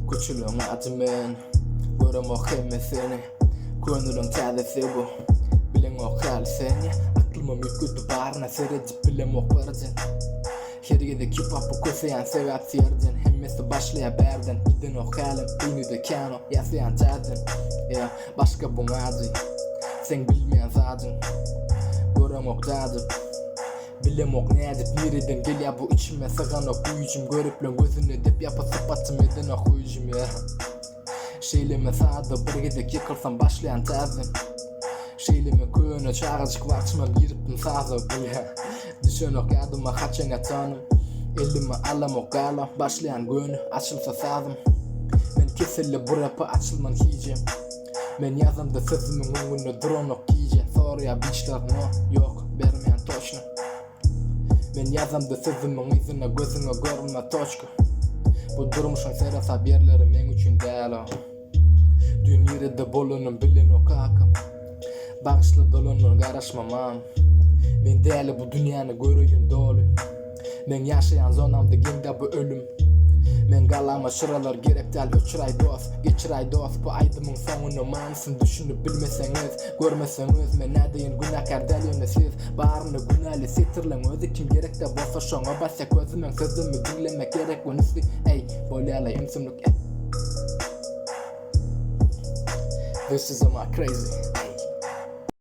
Köçeleň ajy men Göremok hemmesini Köňüliň täzesi bu Bileňok häli sen Aklymam üýtgedi baryna Seredip bilemok birden Her gezek hip hopy köseýän sebäp serden Hemmesi başlaýar bärden Gidenok hälem beýnide kän ok Ýasaýan täzden Ýa başga buň ady Seň bilmeýän zadyň Göreňok dadyp Bilemok nädip nireden gelýär bu içime syganok güýjüm Göripleň gözüne dep ýapy sypatym edenok hüjüm ýa Şeýlemi sada bir gezek ýykylsam başlaýan täzeden Şeýlemi köne çagajyk wagtymam giripdim saza bilýä Düşenok ýadyma haçan ýatanym Elime alamok galam başlaýan göni açylsa sazym Men keselli bu repe açylman hijem Men ýazamda sözümiň öňünde duranok gije Soraýar biçler no ýok bermeýän toçno Men ýazamda sözümiň yzyna gözüňe görünme toçka Bu durmuşyň seresap ýerleri meň üçin däl-o Düýn nirede bolanym bilenok kakam Bagyşla dolanman garaşma mam Men däli bu dünýäni göreýin doly Meň ýaşaýan zonamda geňdä bu ölüm Meň galama çyralar gerek däl öçüräý dos Geçiräý dos bu aýdymyň soňuna manysyny düşünip bilmeseňiz Görmeseňiz men nädeýin günäkär däl ýöne siz Baryna günäli setirleň özi kim gerekdä bolsa şoňa basýa közi meň sözümi diňlemek gerek gönüsi Eý bolýalaý ümsümlik This is my crazy.